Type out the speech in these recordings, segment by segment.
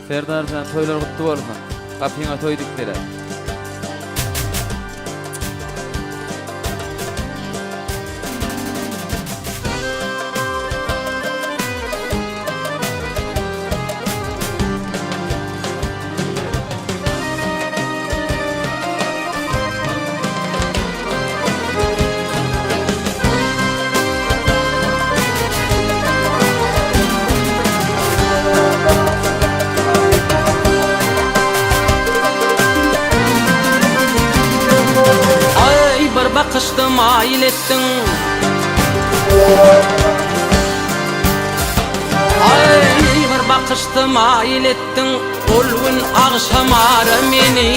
Serdar jan toýlar gutly bolsun. Gapyňa toý dikdiler. Aý bir bakyşda maýyl etdiň Aý bir bakyşda maýyl etdiň Ol gün agşamara meni.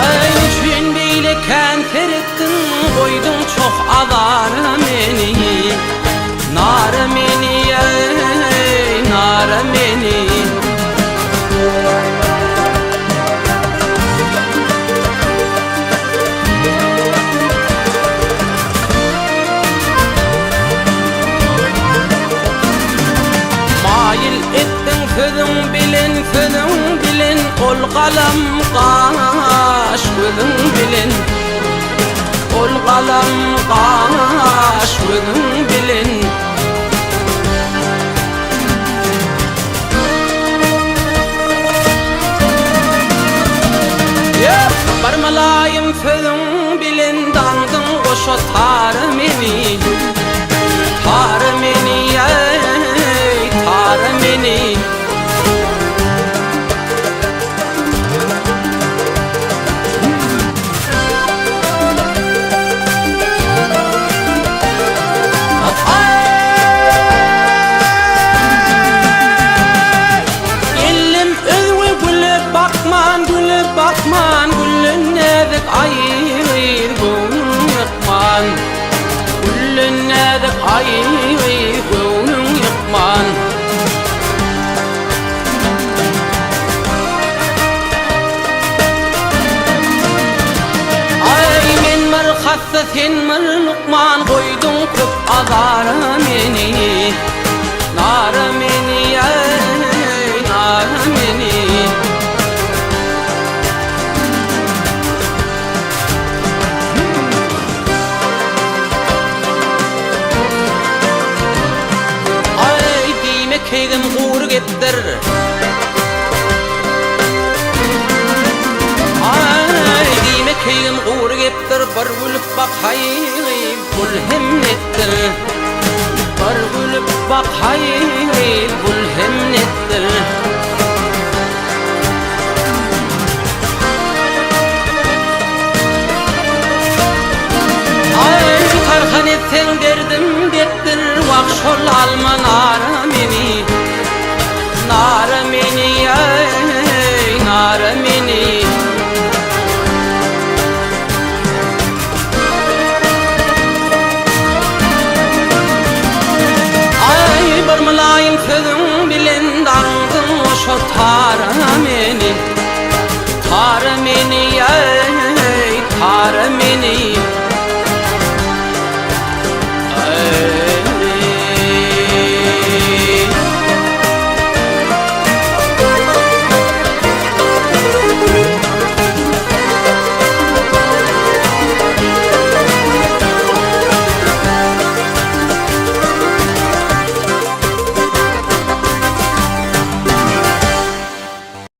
Aý üçin beýle kän seretdiň Goýduň çoh azara meni Nara meni eý nara meni. Maýyl etdiň sözüň bilen, sözüň bilen, Ol galam gaş gözüň bilen, Ol galam gaş gözüň bilen. Bir mylaýym sözüň bilen daňdyň goşa tara meni, Tara meni, eý, tara meni. Geldim özge güle bakman, güle bakman, Güllen näzik aýy göwnüň ýykman. Güllen näzik aýy göwnüň ýykman. Aý men bir hassa sen bir lukman Goýduň köp azara meni Nara meni eý nara meni. Aý diýme keýgim gury gepdir. Aý diýme keýgim gury gepdir Bir gülüp bakaý bul hem netdir Bir gülüp bakaý bul hem netdir. Aý tarhan etseň derdim depdir Wah şol alma nara.